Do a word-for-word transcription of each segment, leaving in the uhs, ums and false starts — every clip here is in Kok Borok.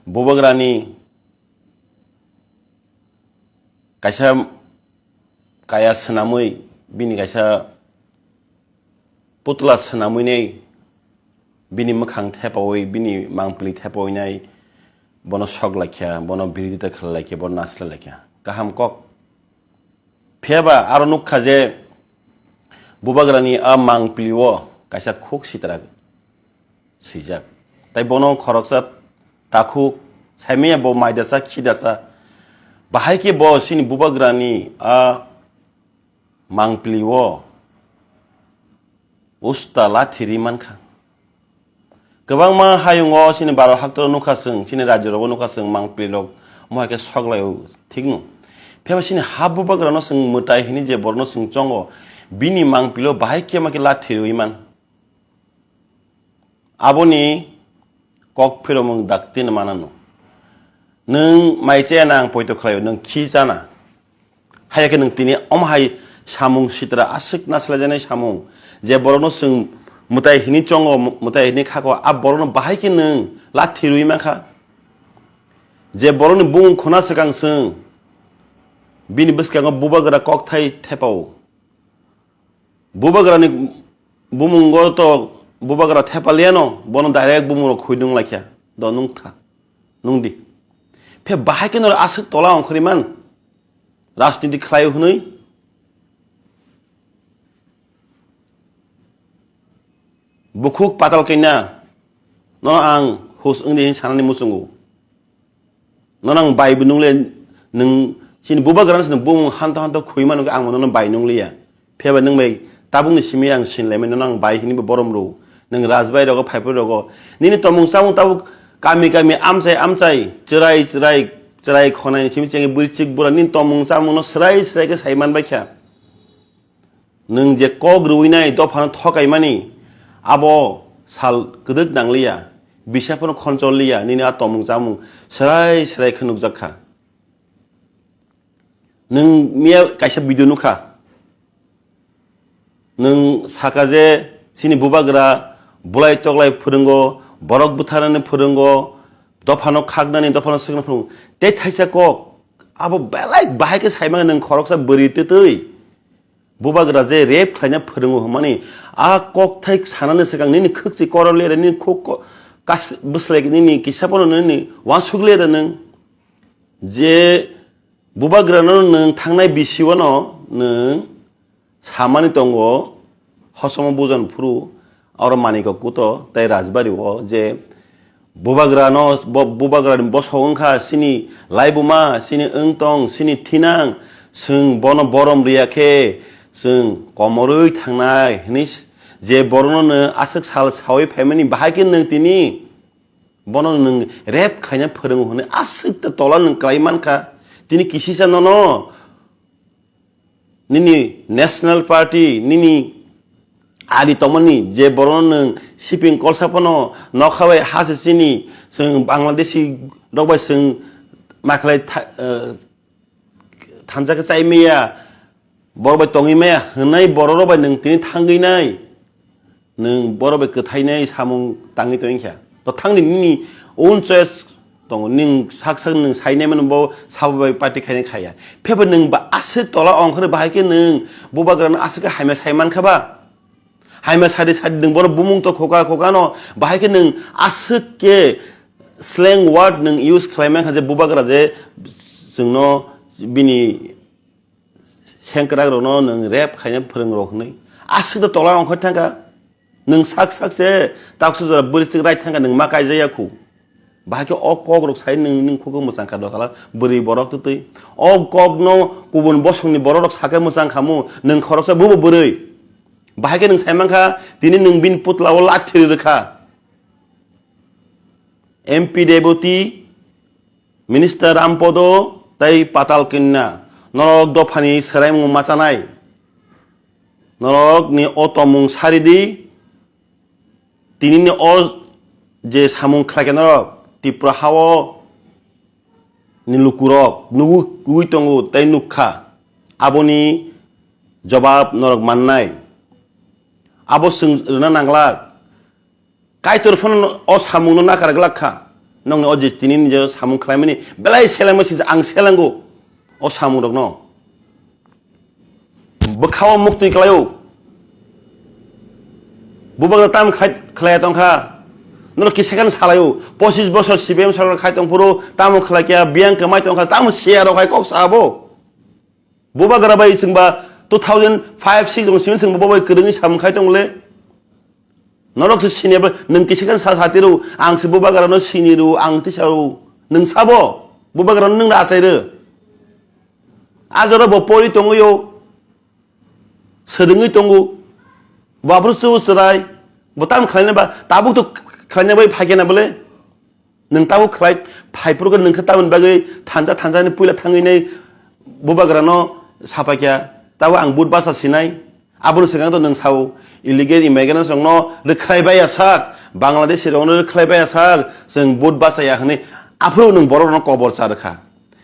Bubagrani kaisa kaya swnamwi, bini kaisa putla swnamwi nai, bini mwkhang thepawi, bini mangpili thepawi nai, bono sok laikha, bono birodita khlai laikha, bono naslai laikha. Kaham kok. Phiya ba aro nukha je Bubagrani a mangpili o kaisa khuk sitra swijak. Tai bono khoroksa takhuk saimanya bo maidasa khidasa. Bahai khe bo chini Bubagrani a mangpili o usta lathi ri mankha. Kwbangma hayungo chini Bharat haktoro nukha chwng, chini rajyorokbo nukha chwng, mangpilirok mohai khe sok laio, thikno. Phiya ba chini ha Bubagrano chwng mwtai hini je borokno chwng chongo, bini mangpilo bahai khe ma khe lathi rwi man. Aboni kok phiromung dakti no manano. Nwng mai chaya na ang poito khlaio, nwng khi chana. Haiya khe nwng tini omo hai samung sitra aswk naslaijaknai samung, je borokno chwng mwtai hini chongo, mwtai hini khako, a borokno bahai khe nwng lathi rwi mankha. Je borokni bumung khuna swkang chwng bini bwskango Bubagra kokthai thepao. Bubagrani bumungo to Bubagra thepaliano, bono direct bumungrok khuidung laikha. Do nungkha, nungdi. Phe bahai khe noro aswk tola ongkhorwi man? Rajniti khlai hwnwi? Bukhuk patal kanya, nono ang hus wngdi hin sanani muchungo. Nono ang bai bo nungle, nwng chini Bubagrano se nwng bumung hanto hanto khuima nungkhe ang bo nono bai nungliya. Phiya ba nwng bai tabukni simi ang sinlaimani, nono ang bai hini bo borom rw. Nwng rajbai rogo, phaiphai rogo. Nini tomung chamung tabuk kami kami amchai amchai, chwrai chwrai, chwrai khonai ni simi chengwi bwrwi chik bura nini tomung chamungno swrai swrai khe sai man bai kha. Nwng je kok rwinai dophano thokaimani, abo sal kwdwk nangliya, bisa phano khonchol liya, nini a tomung chamung swrai swrai khe nukjak kha. Nwng miya kaisa video nukha, nwng saka je chini Bubagra bulai toklai phwrwngo, borok bwtharnani phwrwngo, dophano khaknani, dophano swkna phwrwngo, tei thaisa kok, abo belai bahai khe saimano nwng khoroksa bwrwi twtwi. Bubagra je rape khlaina phwrwngo hwnmani, a kokthai sanani swkang nini khwkchi koror le da, nini khuk ko-, kas-, bwslai nini kisa bono nini uansuk le da nwng. Je Bubagrano nwng thangnai bisi o no nwng samani tongo, hosomo bujan phuru, oro Manikok Kuto tei Rajbari o je Bubagrano, bo-, Bubagrani bosong wngkha chini laibuma, chini wngtong, chini thinang, chwng bono borom riya khe chwng komorwi thangnai hwnwi s-, je borokno nwng aswk sal saui phaimani, bahai khe nwng tini bono nwng rape khaina phwrwngo hwnwi aswk ta tola nwng klai mankha. Tini kisisa nono nini National Party, nini ari tongmani je borokno nwng siping kolsa phano nokha bai ha se chini, chwng Bangladeshi rok bai chwng makhlai tha-, eh, thansa khe chai maya, borok bai tongwi maya hwnwi borok rok bai nwng tini thangwi nai. Nwng borok bai kwthainai samung tangwi tongwi kha. To thangni nini own choice tongo, nwng sak sak nwng sainai mano bo sabo bai party khainai khaya. Phebo nwng ba aswk tola ongkhorwi bahai khe nwng Bubagrano aswk khe hamya sai mankha ba? Hamya sadi sadi nwng borok bumung to khoka khoka no, bahai khe nwng aswk khe slang word nwng use khlai mankha je Bubagra je chwngno bini sengkrak rokno nwng rape khaina phwrwng rok hwnwi. Aswk da tola ongkhor thangkha. Nwng sak sak se taksu jora bwrwi chwk rai thangkha, nwng ma kaijaya khu. Bahai khe o kok rok sai nwng, nwng khukung mwchang kha dotala bwrwi borok twtwi. O kok no kubun bosongni borok rok sakhe mwchang khamu, nwng khoroksa bubo bwrwi. Bahai khe nwng sai mankha, tini nwng bini putla o lathi rwkha. M P Reboti, Minister Rampodo tei Patal Kanya, norok dophani swraimung machanai. Norokni o tongmung saridi, tinini o je samung khlaikha norok, Tripura hao ni lukurok nugwi tongo tei nukha, aboni jobab norok mannai. Abo chwng rwna nanglak. Kaitor phano o samungno nakar glak kha. Nokni o je tini ni je samung khlaimani belai selengma sijak ang selengo o samung rokno. Bwkhao muktwi khlaio. Bubagra tamo khai khlaiya tongkha. Norok kisa khe salaio. Pochis bosor C P M sorkar khai tongphuru tamo khlaikya, biyang kwmai tongkha, tamo siya rok hai kok sabo. Bubagra bai chwngba two thousand five six rok simi chwngba bo bai kwrwngwi samung khai tongmole. Norok se sini abo nwng kisa khe sa sati rw, ang se Bubagra no sini rw, ang tisa rw. Nwng sabo Bubagra no nwng da achai rw. A jora bo pori tongwi o. Swrwngwi tongo. Bo aphuru chu chwrai. Bo tamo khlaina ba, tabuk to khlaina bai phaikhe na bole. Nwng tabuk khlai phaiphuru khe nwng khe tamoni bagwi thansa thansa ni puila thangwi nai Bubagra no sapaikha. Tabuk ang but basa sinai. Aboni swkang to nwng sao illegal immigrants rok no rwkhlai baiya sak. Bangladeshi rok no rwkhlai baiya sak. Chwng but basa ya hwnwi aphuru nwng borok rok no kobor cha rwkha.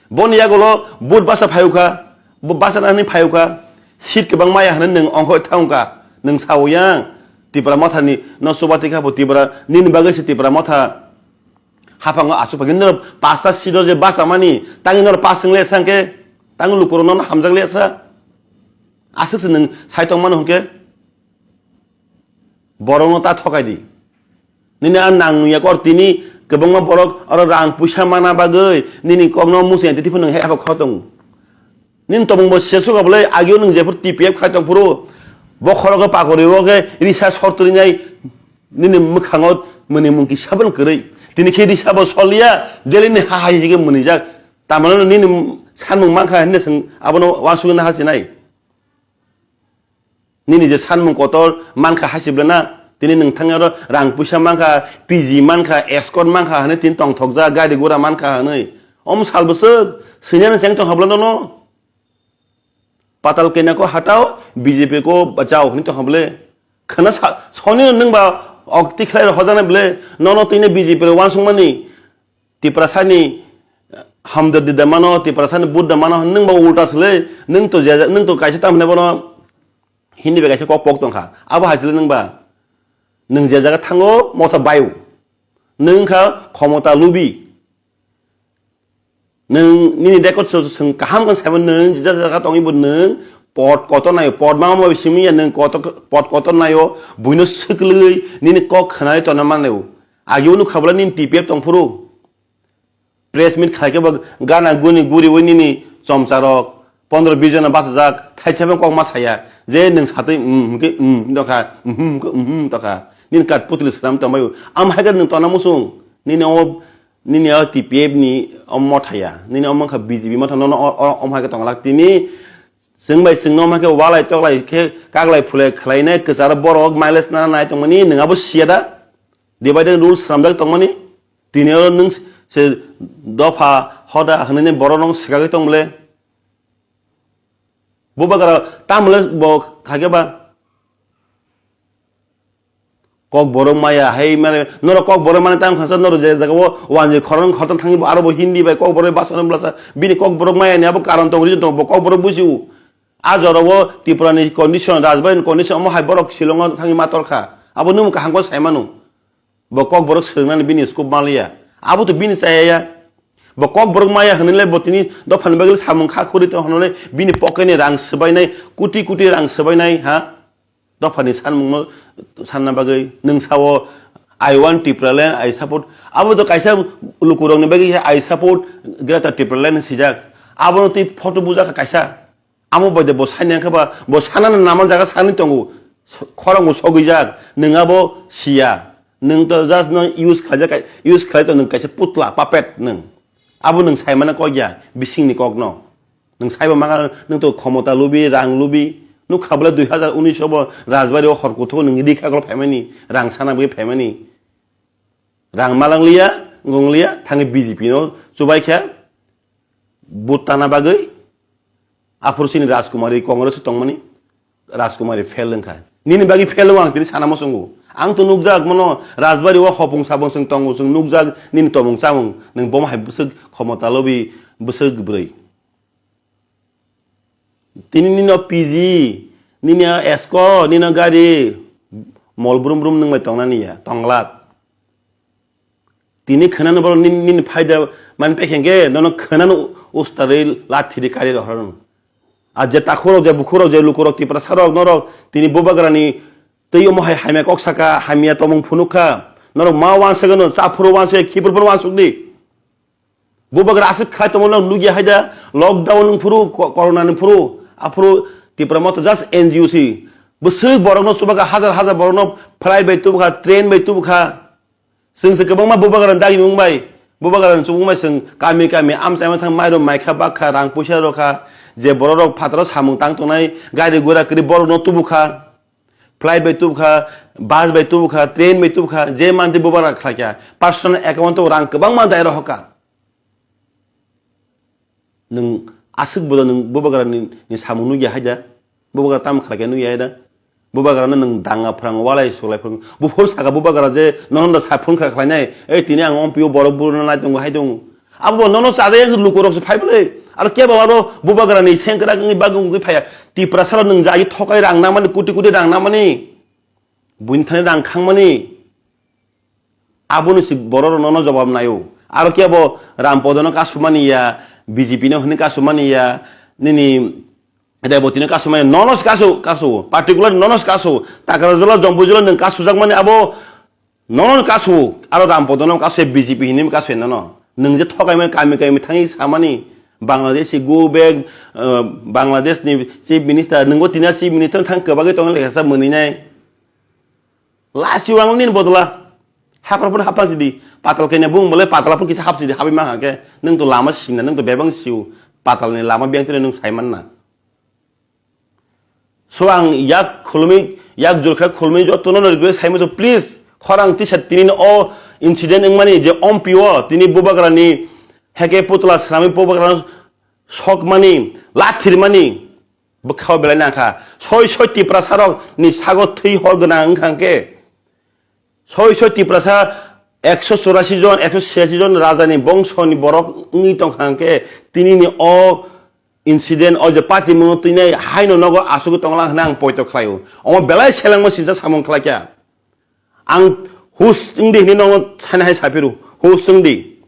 Boni yagulo but basa phaiukha, bo basa nani phaiukha, seat kwbang maya hwnwi nwng ongkhor thangkha, nwng sao yang Tipra Motha ni no chubatikha bo Tipra nini bagwi se Tipra Motha haphango asuk phagwi norok pasta seat o je basa mani, tangwi norok pass wngli sangkhe, tangwi lukurok nono hamjakli sa, aswk se nwng sai tongmano hwnkhe. Borokno ta thokai di. Nini a nang nungya kor tini kwbangma borok oro rang puisa mana bagwi nini kokno muchung ya titi phano nwng he abo kho tongo. Nini tongmung bo se suka bwlai agio nwng jephuru T P F khai tong phuru bo khoro khe pakori o khe risa sor twi nai nini mwkhango mwnwi mungki sabon kwrwi. Tini khe risa bo soliya Delhi ni ha hai hige mwnwijak. Tamano nini sanmung mankha hinne swng abono uansugwi naha sinai. Nini je sanmung kotor mankha hasible na, tini nwng thangwi oro rang puisa mankha, P G mankha, escort mankha hwnwi tini tongthokjak, gari gura mankha hwnwi. Om sal bwswk, swinani cheng tong habla nono. Patal kena ko hatao, B J P ko bachao hwnwi tong hable. Khana sa, soni nwng ba ok tikhlai rok hojana bile, nono tini B J P rok uansukmani. Tiprasani hamdordi da mano, Tiprasani but da mano, nwng ba ulta sele, nwng to je, nwng to kaisa tam hwnai bono Hindi bai kaisa kok pok tongkha, abo hai sele nwng ba, nwng je jaga thango motha baio, nwng wngkha khomota lubi, nwng nini record so swng kaham khe saibo, nwng je jaga tongwi bo nwng pot kotor naio, pot mama bai simi ya nwng kotor, pot kotor naio, buino swklwi nini kok khwnai tongna manlio, agio nukha bwla nini T P F tongphuru. Press meet khaikhe bo gana guni guriwi nini chomcharok pondro bis jona bachajak, thaisa phano kok ma saya je nwng satwi, "Umm," hwnkhe, "Umm," hwnkhe, "Umm," hwnkhe, "Umm," hwnkhe. Nini Kathputli swnam tongbaio. Am hai khe nwng tongna muchung. Nini o, nini o T P F ni o motha ya. Nini omo wngkha B J P motha, nono o, o, omo hai khe tongwlak. Tini chwng bai chwngno omo hai khe walai toklai khe kaglai phulai khlainai kwcharo borok mileage nana nai tongmani nwng abo siya da? Divide and rule swnamjak tongmani? Tini oro nwng se dopha hoda hwnwi borok rok swkagwi tong bwle? Bubagra tamle bo khaikhe ba? Kokborok maya hai mane norok kokborok mane tang khasa norok je jaga o wanjwi khorang khortong thangwi bo aro bo Hindi bai kokborok bai bachana bwlasa bini kokborok maya ni abo karon tong reason tong bo kokborok bujiu. A jora o Tripura ni condition, Rajbari ni condition omo hai borok Shillong o thangwi ma torkha abo nwng kaham khe sai mano. Bo kokborok swrwngnani bini scope manliya. Abo to bini chaya ya. Bo kokborok maya hwnwi le bo tini dophani bagwi le samung kha khuri tong hwnwi le bini pocket ni rang swbainai, kuti kuti rang swbainai ha. Dophani sanmungno sanna bagwi nwng sao, "I want Tipraland, I support." Abo to kaisa lukurokni bagwi, "I support Greater Tipraland," swijak. Abono twi photo bujak kha kaisa. Amo bai de bo sani wngkha ba, bo sanani naman jaga sani tongo. Khorokngo sogwijak, nwng abo siya. Nwng to just no use khlaijak, use khlai to nwng kaisa putla, puppet nwng. Abo nwng saimano kok ya, bisingni kokno. Nwng saibo maka, nwng to khomota lubi, rang lubi. Nukha bwle dui hazar unis o bo Rajbari o hor kuthuk nwng rikha golo phaimani, rang sana bagwi phaimani. Rang malang liya, wngong liya, thangwi B J P no chubai kha, vote tana bagwi. Aphuru chini Rajkumari Congress o tongmani, Rajkumari fail wngkha. Nini bagwi fail wngo ang tini sana muchungo. Ang to nukjak mano, Rajbari o hopung sabung chwng tongo, chwng nukjak nini tongmung chamung, nwng bomo hai bwswk khomota lobi, bwswk bwrwi. Tini nino P G, nini esko, nino gari, mol brum brum nwng bai tongnani ya, tonglak. Tini khwnano borok nini, nini phaida mani pekhe hwnkhe nono khwnano ustarwi lathiri kari rohorno. A je takhurok, je bukhurok, je lukurok, Tiprasarok, norok tini Bubagrani tei omo hai hamya kok saka, hamya tongmung phunukha. Norok ma wansagano, chaphuru wansuk, khiphuru phano wansukdi. Bubagra aswk khlai tongmano nukya haida, lockdown ni phuru, ko-, corona ni phuru, aphuru Tipra Motha just N G O si. Bwswk borokno chubakha, hajar hajar borokno flight bai tubukha, train bai tubukha. Chwng se kwbangma Bubagrani dagimung bai, Bubagrani chubung bai chwng kami kami amchaima thang mairum maikha, bakha, rang puisa rokha, je bororok phataro samung tang tongnai, gari gura kwrwi borokno tubukha, flight bai tubukha, bus bai tubukha, train bai tubukha, je manti Bubagra khlaikha, personal account o rang kwbangma dai rohorkha. Nwng aswk bodo nwng Bubagrani, ni samung nukya haida? Bubagra tamo khlaikha nukya haida? Bubagrano nwng danga phrang, walai suklai phrang. Buphuru saka Bubagra je nono da sa phone kha khlainai, "Ei, tini ang ompio borok buruno nai tongo, hai tongo." Abo bo nono chajak yang lukurok se phai bwle. Aro kebo aro Bubagrani sengkrak wngwi bagwi wngwi phaiya. Tiprasalo nwng jai thokai rang nangmani, koti koti rang nangmani. Buini thani rang khangmani. Aboni si borok nono jobab naio. Aro kebo Rampodono kasumani ya, B J P no hwnwi kasumani ya, nini Rebotino kasumani, nono si kasu, kasu, particular nono si kasu, Takarjala, Jompuijala nwng kasujakmani abo nono kasu, aro Rampodono kasu, B J P hwnwi kasu nono. Nwng je thokaimani kami kami thangwi samani, Bangladesh si go back, uh, Bangladesh ni Chief Minister, nwngbo tini Chief Minister thang kwbagwi tongo lekha sa mwnwi nai. Lasi wang nini bodola. Haphar phano hapang sidi. Patal kanya bung bole patal phano kisa hap sidi. Habi ma hake. Nung to lama sina, nung to bebang siu. Patal ni lama beng tene nung saiman na. So ang yak khulumi, yak jurkha khulumi joto no request saimo so please. Khorang tisa tini no o incident wngmani je ompio tini Bubagra ni heke putla srami Bubagra sok mani, lathir mani. Bwkhao belai nangkha. Soi soi Tiprasarok ni sago thwi hor gwnang wngkha hwnkhe, soi soi Tiprasa ekso chorasi jon, ekso chhiyasi jon rajani bongsoni borok wngwi tongkha hwnkhe, tinini o incident, o je patimungno twinai haino nogo asugwi tonglang hwnwi ang poito khlaio. Omo belai selengma sinsa samung khlaikha. Ang hus wngdi hwnwi nono sana hai saphiru, hus wngdi.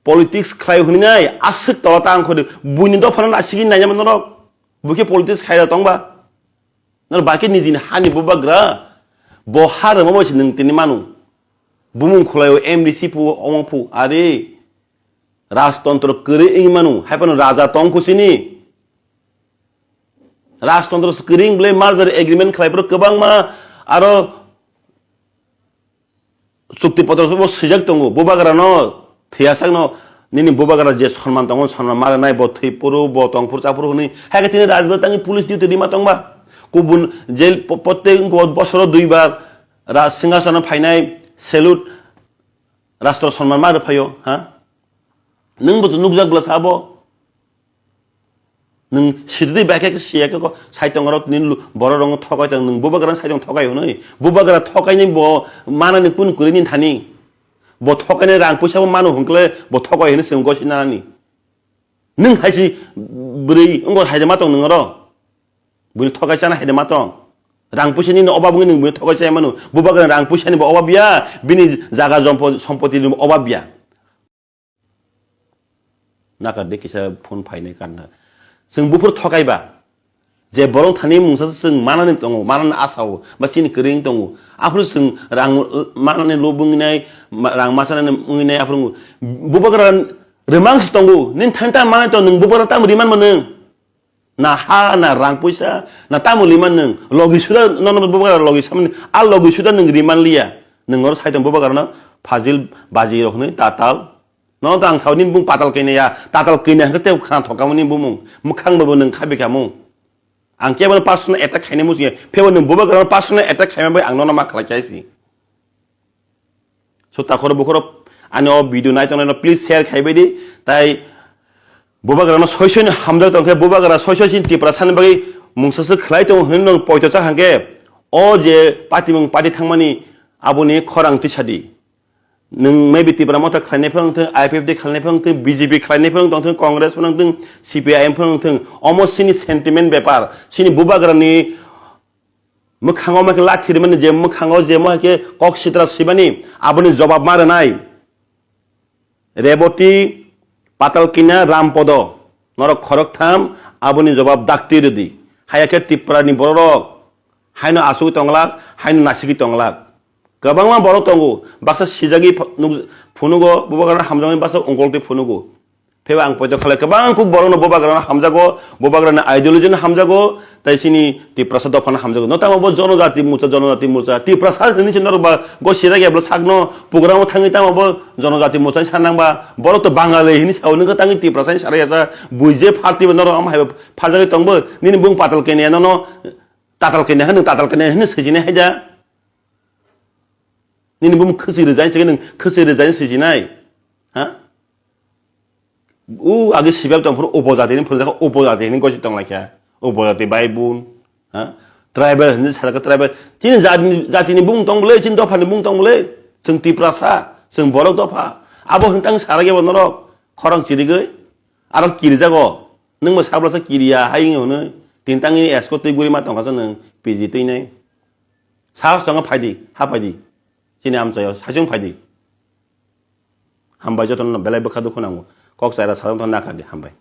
Politics khlai hwnwi nai aswk tola ta ang khodi buini dophano nasigwi naijama norok. Bukhe politics khaira tongba. Nor baki nijini hani Bubagra. Bo ha rwma bai se nwng tini manu. Bumung khwlaio M D C phu, omo phu. Are, rajtontro kwrwi wngwi manu. Haiphano raja tong khusini. Rajtontro se kwrwi wng bwle merger agreement khlai phuru kwbangma aro chukti potro bo swijak tongo. Bubagrano thwiya sakno nini Bubagra je sonman tongo, sonman ma rwnai, bo thwi phuru, bo tong phuru, cha phuru hwnwi. Hai khe tini Rajbari tangwi police duty rima tongba. Kubun je po-, protek bosoro duibar Raj Singhasono phainai salute rastro sonman ma rwphaio, ha? Nwng bo to nukjak bwla sabo. Nwng sitidi bai khe siya khe ko saitongrok tini lu-, borok rokno thokai tong, nwng Bubagrano saitong thokai hwnwi. Bubagra thokaini bo manani kun kwrwi ni thani. Bo thokaini rang puisa bo mano hwnkhe bo thokai hwnwi chwng gosi nanani. Nwng hai si bwrwi wngbo hai de ma tong nwng oro. Buini thokai chana hai de ma tong. Rang puisa nini obab wngwi nwng buini thokai chai mano. Bubagrani rang puisa ni bo obab ya, bini jaga jompo-, sompoti ni bo obab ya. Nakar de kisa phone phainai kanna. Chwng buphuru thokai ba. Je borok thani mungsa se chwng manani tongo, manani asao, ba chini kwrwi tongo. Aphuru chwng rang manani lobwi nai, ma-, rang masanani wngwi nai aphuru Bubagra rwmang se tongo. Nini thani ta manai tong, nwng Bubagra tamo riman mano? Na ha, na rang puisa, na tamo liman nwng? Logi suda nono Bubagra logi samani, a logi suda nwng riman liya. Nwng oro saiton Bubagrano phajil baji rok hwnwi tatal. Nono to ang sao nini bung patal kainya ya, tatal kainya hwnkhe tei khna thokamo nini bumung. Mwkhang bo nwng khabi kamo. Ang kebo personal attack khainai muchungya, phebo nwng Bubagrano personal attack khaima bai ang nono ma khlai khaisi. So takhoro bukhoro ani o video nai tongnai no please share khai bai di. Tai Bubagrano soi soi no hamjak tong khe Bubagra soi soi sin Tiprasa ni bagwi mungsa se khlai tongo hwnwi nwng poito cha hwnkhe o je patimung party thangmani aboni khorang tisa di. Nwng maybe Tipra Motha khlainai phano wngthung, I P F T khlainai phano wngthung, B J P khlainai phano wngthung, Congress phano wngthung, C P I M phano wngthung, omo chini sentiment bepar, chini Bubagrani Mwkhango ma khe lathi rimani, je mwkhango je mo hai khe kok sitra sibani, aboni jobab ma rwnai. Reboti, Patalkina, Rampodo, norok khoroktham, aboni jobab dakti rwdi. Haya khe Tiprani bororok haino asugwi tonglak, haino nasigwi tonglak. Kwbangma borok tongo, baksa sijagwi ph-, nuk-, phunugo, bubagrano hamjakmani baksa ongkoltwi phunugo. Pheba ang poito khalai kwbang kuk borokno bubagrano hamjago, bubagrani ideology no hamjago, tai chini Tiprasa dophano hamjago. No tamo bo jonojati morcha, jonojati morcha, Tiprasa hini se norok ba go sirak ebla sakno program o thangwi tamo bo jonojati morcha ni sanang ba, borok to Bangali hini sao nungkha tangwi Tiprasa ni sarai asa, buije pharti bo norok am hai pharjagwi tongbo, nini bung Patalkania no no, Tatalkania hini, Tatalkania hini sijini haida. Nini bung khwswi rwjani se nwng khwswi rwjani sijinai. Ha? U age sibab tong phuru upojati ni phuru jakha upojati ni gosi tong laikha. Upojati bai bun. Ha? Tribal hinwi sajak tribal. Chini jatini, jatini bung tong bwle, chini dophani bung tong bwle. Chwng Tiprasa, chwng borok dopha. Abo hwn tang sara gebo norok. Khorang chirigwi. Aro kirijago. Nwng bo sabrasa kiriya hai wngwi hwnwi. Tin tangni esko twi guri ma tongkha nwng P G twi nai. Sahos tongkha phaidi, ha phaidi. Chini amchaio saichung phaidi. Hambai jotono belai bwkha dukhu nango. Kok chaira sajak tong nakardi. Hambai.